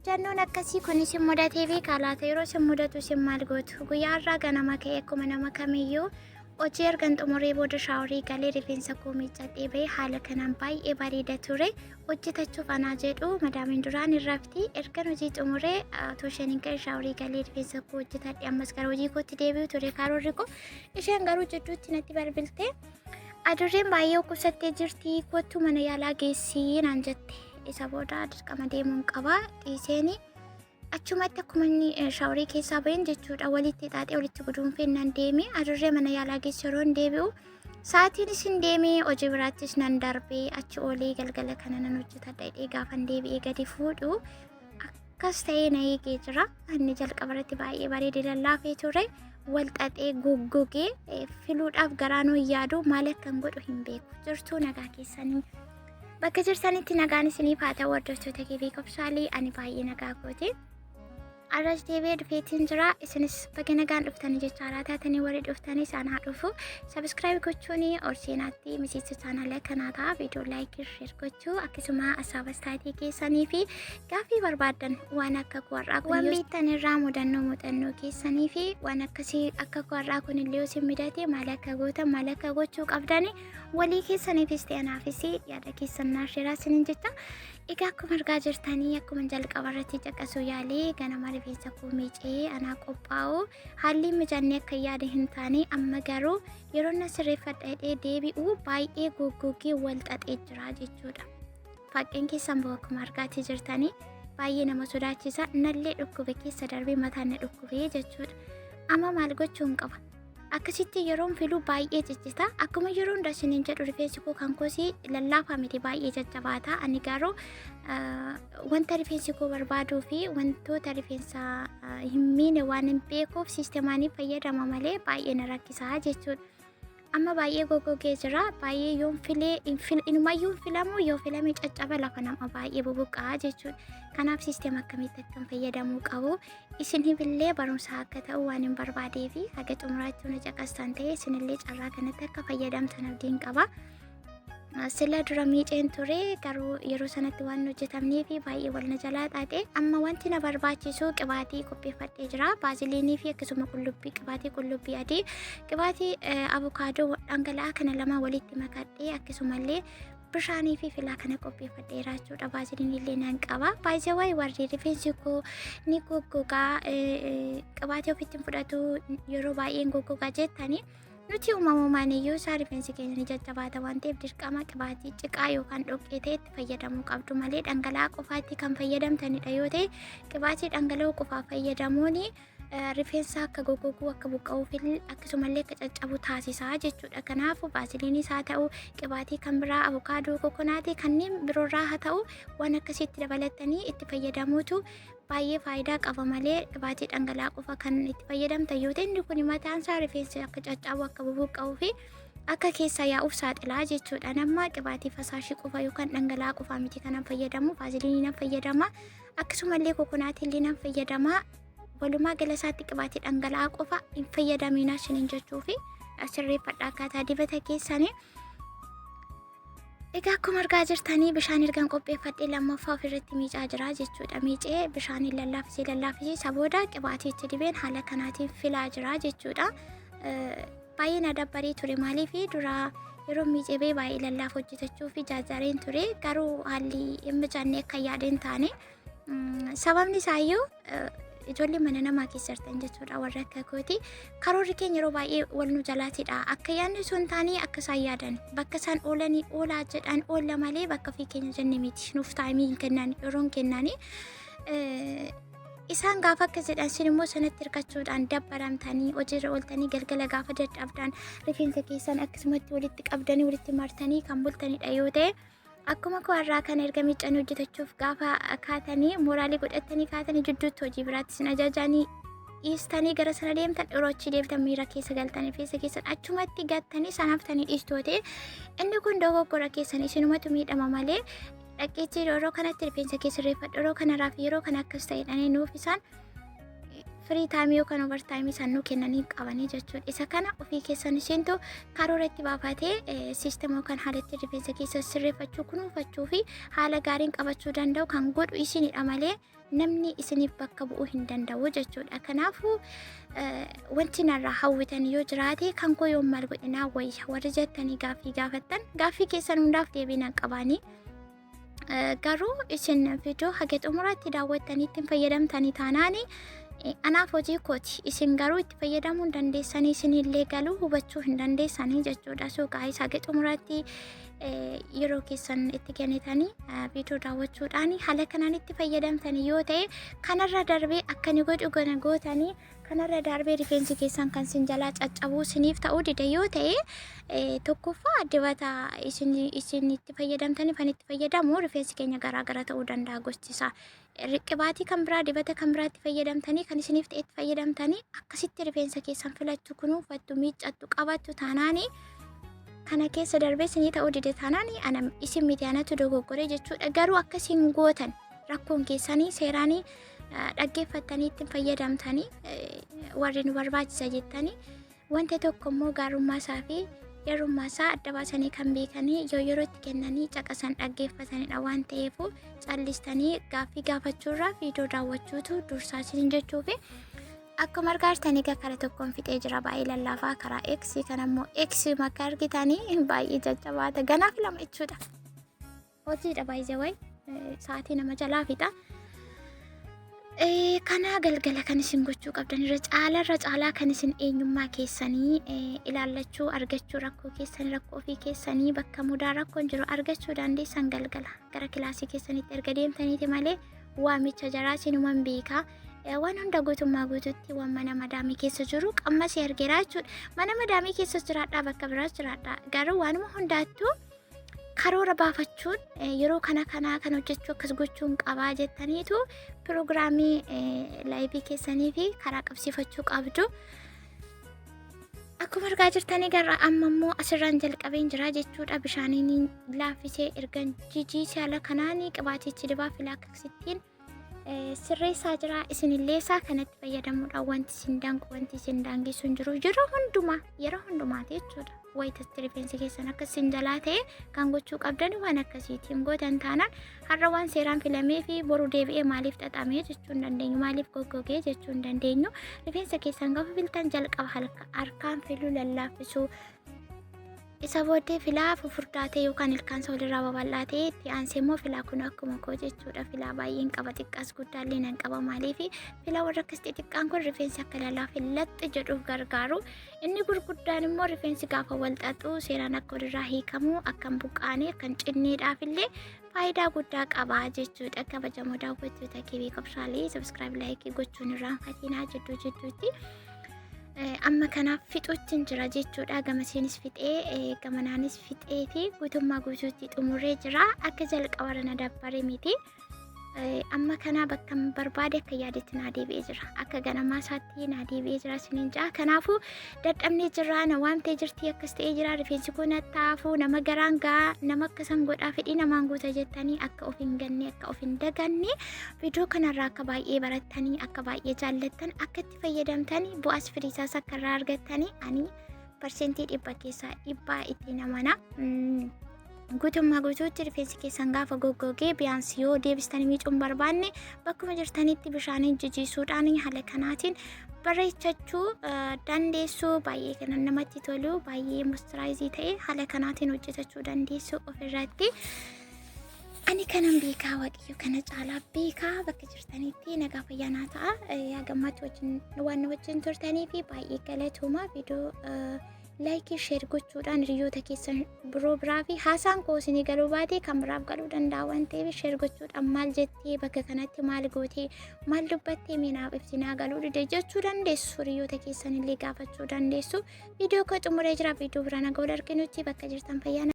Mudannoon akkasii kun isin mudatee beekaa laata? Yeroo isin mudatu isin maal gootu? Guyyaa har'aa ganama ka'ee akkuma nama kamiyyuu hojii ergan xumuree booda shaaworii galee rifeensa koo miiccadhee bahee haala kanaan baay'ee bareeda ture. Hojjetachuuf anaa jedhu madaamiin duraan hin rafti. Ergan hojii xumuree otoo isheen hin ka'in shaaworii galee rifeensa koo hojjetadhe ammas gara hojii kootti deebi'u ture karoorri koo. Isheen garuu jidduutti natti balbilte. Adurreen baay'ee dhukkubsattee jirti kottu mana yaalaa geessi naan jette. Isa booda dirqama deemuun qaba dhiiseeni achumatti akkuma inni shaaworii keessaa baheen jechuudha walitti xaaxee walitti guduunfeen nan deeme. Adurree mana yaalaa geessu yeroo hin deebi'u sa'aatiin isin deeme hojii biraattis nan darbee achi oolee galgala kana nan hojjetadha jedhee gaafan deebi'ee gadi fuudhu akkas ta'ee na eegee jira. Inni jalqaba irratti baay'ee bareedee lallaafee ture. Wal xaxee goggogee filuudhaaf garaa nuu yaadu maal akkan godhu hin beeku. Jirtuu nagaa keessanii. Bakka jirtanitti nagaan isiniif haa ta'u hordoftoota KB Qobsaalii ani baay'ee nagaa kooti. Arras deebi'ee dhufeetiin jira. Isinis baga nagaan dhuftanii jecha haaraa taatanii warri dhuftanis anaa dhufu. Sabiskiraayib gochuun ol seenaatti miseensa chaanala kanaa ta'a. Viidiyoo laayikii sheer gochuu akkasuma asaaba istaatii keessanii fi gaaffii barbaaddan waan akka koo har'aa kun waan beektan irraa mudannoo muuxannoo keessanii fi waan akkasii akka koo har'aa kun illee yoo isin mudate maal akka gootan maal akka gochuu qabdani walii keessaniifis ta'e anaafis yaada keessan naa sheeraa isiniin jecha. Egaa akkuma argaa jirtanii akkuma jalqaba irratti caqasuu yaalee ganama rifeensa koo miicee anaa qophaa'u haalli mijannee akka yaada hin taane amma garuu yeroo na sirreeffadha jedhee deebi'u baay'ee goggogee wal xaxee jira jechuudha. Faaqqeen keessan bahu akkuma argaatii jirtanii baay'ee nama sodaachisa nallee dhukkube keessa darbee mataan na dhukkubee jechuudha. Amma maal gochuun qaba? Akkasitti yeroon filu baay'ee ciccita. Akkuma yeroo hunda isiniin jedhu rifeensi koo kan koosii lallaafaa miti baay'ee jajjabaata. Ani garuu wanta rifeensi koo barbaaduu fi wantoota rifeensa hin miine waan hin beekuuf siistemaanii fayyadama malee baay'ee na rakkisaa jechuudha. Amma baay'ee goggogee jira. Baay'ee yoon filee inumayyuu hin filamu yoo filame caccaba lafa nama baay'ee bubuqqaa jechuudha. Kanaaf siisteema akkamitti akkan fayyadamuu qabu isiniifillee barumsa akka ta'u waan hin barbaadee fi haga xumuraatti na caqastan ta'e isinillee carraa kanatti akka fayyadamtan abdiin qaba. Sila dura miiceen ture garuu yeroo sanatti waan hin hojjetamnee fi baay'ee wal na jalaa xaaxe. Amma wanti na barbaachisu qibaatii qopheeffadhee jira. Baaziliinii fi akkasuma qullubbii qibaatii qullubbii adii qibaatii avukaadoo dhangala'aa kana lama walitti makadhee akkasumallee bishaanii fi filaa kana qopheeffadheera jechuudha. Baaziliinii illee nan qaba. Baay'ee warri rifeensi koo ni goggogaa qibaatii ofitti hin fudhatu yeroo baay'een goggogaa jettanii nuti uumamumaan iyyuu isaa rifeensi keenya ni jajjabaata waan ta'eef dirqama qibaatii ciqaa yookaan dhoqqee ta'e itti fayyadamuu qabdu malee dhangala'aa qofaatti kan fayyadamtanidha yoo ta'e qibaatii dhangala'oo qofaa fayyadamuun rifeensa akka goggoguu akka buqqa'uuf akkasumallee akka caccabu taasisaa jechuudha. Kanaafuu baasiliinis haa ta'u qibaatii kan biraa avukaadoo kokonaatii kanneen biroorraa haa ta'u waan akkasiitti dabalattanii itti fayyadamuutu baay'ee faayidaa qaba malee qibaatii dhangala'aa qofa kan itti fayyadamtan yoo ta'e inni kun mataan isaa rifeensi akka caccabu akka bubuqqa'uu fi akka keessaa yaa'uuf saaxilaa jechuudha. Nama qibaatii fasaashii qofa yookaan dhangala'aa qofa miti kanan fayyadamu vaaziliinii nan fayyadama akkasumallee kokonaatii illee nan fayyadama. Walumaa gala isaatti qibaatii dhangala'aa qofa hin fayyadaminaa isiniin jechuu fi sirreeffadha akkaataa dibata keessanii. Egaa akkuma argaa jirtanii bishaan ergan qopheeffadhee lammaffaa ofirratti miicaa jira jechuudha. Miicee bishaaniin lallaafisee lallaafisee isa booda qibaatii itti dibeen haala kanaatiin filaa jira jechuudha. Baay'ee na dabbaree ture maaliif dura yeroo miicee ba'ee baay'ee lallaaf hojjetachuu fi jaajjareen ture garuu haalli hin mijanne akka yaade hin taane. Sababni isaayyuu ijoollee mana namaa keessa jirtan jechuudha warra akka kooti. Karoorri keenya yeroo baay'ee wal nu jalaatidha. Akka yaadni osoo hin taane akka isaan yaadan bakka isaan oolanii oolaa jedhan oolla malee bakka ofii keenya jenne miti. Nuuf taayimii hin kennan yeroo hin kennani. Isaan gaafa akka jedhan isin immoo sanatti hirkachuudhaan dabbaramtanii hojiirra ooltanii galgala gaafa dadhabdan rifeensa keessan akkasumatti walitti qabdanii walitti martanii kan bultanidha yoo ta'e Akkuma koo har'aa kana erga miiccanii hojjetachuuf gaafa kaatanii mooraalii godhatanii kaatanii jidduutti hojii biraatti isin ajajanii dhiistanii gara sana deemtan yeroo achi deemtan miira keessa galtanii rifeensa keessan achumatti gattanii sanaftanii dhiistoo ta'e inni kun dogoggora keessan isinumatu miidhama malee dhaqeetti yeroo kanatti rifeensa keessa sirreeffadhu yeroo kana raafi yeroo kana akkas ta'edhanii nuuf isaan Free time yookaan over time isaan nuu kennanii qabanii jechuudha. Isa kana ofii keessan isheentu karoora itti baafatee system yookaan haala itti rifeensa keessa sirreeffachuu, kunuunfachuu fi haala gaariin qabachuu danda'u kan godhu isinidha malee namni isiniif bakka bu'uu hin danda'u jechuudha. Kanaafuu wanti narraa hawwitan yoo jiraate, kan koo yoon maal godhe naa wayya warri jettanii gaaffii gaafattan, gaaffii keessan hundaaf deebii nan qabaanii. Garuu isin viidiyoo haga xumuraatti daawwattanii ittiin fayyadamtanii taanaani anaaf hojii kooti. Isin garuu itti fayyadamuu hin dandeessanii, isinillee galuu hubachuu hin dandeessanii jechuudha. So guys, haga xumuraatti yeroo keessan itti kennitanii viidiyoo daawwachuudhaan haala kanaan itti fayyadamtanii yoo ta'e, kanarra darbee akka ni godhu gana gootanii, kanarra darbee rifeensi keessan kan sin jalaa caccabuu siniif ta'uu dide yoo ta'e, tokkoffaa dibata isin itti fayyadamtanii kan itti fayyadamu rifeensi keenya garaagara ta'uu danda'a gosti isaa. Qibaatii kan biraa, dibata kan biraatti fayyadamtanii kan isiniif ta'e itti fayyadamtanii akkasitti rifeensa keessan filachuu, kunuunfattu, miiccattu, qabattu taanaanii, kana keessa darbee isinii ta'uu dide taanaanii, ana isin miti, anatu dogoggoree jechuudha. Garuu akkasiin gootan rakkoon keessanii seeraanii dhaggeeffattanii ittiin fayyadamtanii warri nu barbaachisa jettanii wanta tokko immoo gaarummaa isaa fi yarummaa isaa adda baasanii kan beekanii yoo yeroo itti kennanii caqasan dhaggeeffatanidha waan ta'eef, callistanii gaaffii gaafachuurraa viidiyoo daawwachuutu dursaa isin jechuufi. Akkuma argaa jirtanii egaa karaa tokkoon fixee jira, baay'ee lallaafaa. Karaa X kan ammoo X makka argitanii baay'ee jajjabaata, ganaaf lama jechuudha. Hojiidha baay'ee wayi sa'aatii nama jalaa fixa. Kana galgala kan isin gochuu qabdan irra caalaa irra caalaa kan isin eenyummaa keessanii ilaallachuu, argachuu, rakkoo keessanii, rakkoo ofii keessanii bakka mudaa rakkoon jiru argachuu dandeessan galgala gara kilaasii keessanitti erga deemtaniiti malee waamicha jaraa sinuman beekaa. Waan hunda guutummaa guututti waan mana madaamii keessa jiru qammasee argeera jechuudha. Mana madaamii keessas jiraadhaa, bakka biraas jiraadhaa, garuu waanuma hundaattuu karoora baafachuun yeroo kana kanaa kan hojjechuu akkas gochuun qabaa jettaniitu piroogiraamii life keessanii fi karaa qabsiifachuu qabdu. Akkuma argaa jirtanii gara amma immoo asirraan jalqabeen jira jechuudha. Bishaaniin laaffisee ergan jijiisee haala kanaan qibaatichi dibaa filaa akkasittiin sirreessaa jira. Isinillee isaa kanatti fayyadamuudhaan wanti isin danqu, wanti isin daangessu hin jiru. Yeroo hundumaa, yeroo hundumaati jechuudha. Wayitatti rifeensi keessan akka isin jalaa ta'e kan gochuu qabdan waan akkasiitiin gootan taanaan, har'a waan seeraan filamee fi boru deebi'ee maaliif xaxamee jechuu hin dandeenyu, maaliif goggogee jechuu hin dandeenyu. Rifeensa keessan gaafa filtan jalqaba harkaan filuu, lallaaffisuu, isa booddee filaa fufurdaa ta'e yookaan ilkaansa walirraa babal'aa ta'e, itti aansee immoo filaa kun akkuma koo jechuudha. Filaa baay'een qaba, xiqqaas guddaallee nan qaba. Maaliif filaa warra akkas xixiqqaan kun rifeensi akka lallaafi laxxi jedhuuf gargaaru. Inni gurguddaan immoo rifeensi gaafa wal xaxu seeraan akka walirraa hiikamu, akka hin buqqaane, akka hin cinneedhaaf illee faayidaa guddaa qaba jechuudha. Kabajamoo daawwattoota kibii qabshaalee, subscribe, like gochuun irraanfatinaa jidduu jidduutti. Amma kanaaf fixuutti jira jechuudha. Gamasiinis fixee gamanaanis fixee fi guutummaa guutuutti xumuree jira. Akka jalqabarra na dabbare miti. Amma kana bakka barbaade akka yaadetti naa deebi'ee jira. Akka ganamaa isaatti naa deebi'ee jira isiniin ja'a. Kanaafuu dadhabnee jirra, na waamtee jirti, akkas ta'ee jira, rifeensi kun taafuu nama garaan ga'a, nama akkasan godhaa, fedhii namaan guuta jettanii akka of hin ganne, akka of hin daganne, viidiyoo kanarraa akka baay'ee barattanii, akka baay'ee jaallattan, akka itti fayyadamtanii, bu'aas firiisaas akka irraa argattanii ani 100% ittiin amana. Guutummaa guutuutti rifeensi keessan gaafa goggogee biyaansi yoo deebistanii miicuun barbaanne, bakkuma jirtanitti bishaaniin jijiisuudhaan haala kanaatiin bareechachuu dandeessu. Baay'ee kan namatti tolu, baay'ee moisturize ta'e haala kanaatiin hojjetachuu dandeessu ofirratti. Ani kanan beekaa, Waaqayyo kana caalaa beekaa. Bakka jirtanitti nagaa fayyaa naa ta'a. Hagammaatti wajjin waan nu wajjin turtanii fi baay'ee galatooma. Viidiyoo like, share gochuudhaan hiriyoota keessan biroo biraa fi haasaan koo isinii galuu baate kan biraaf galuu danda'a waan ta'eef, share gochuudhaan maal jettee, bakka kanatti maal gootee, maal dubbattee, meenaaf ibsinaa galuu dide jechuu dandeessu, hiriyoota keessan illee gaafachuu dandeessu. Viidiyoo koo xumuree jira. Viidiyoo biraan haga wal arginutti bakka jirtan fayyaa.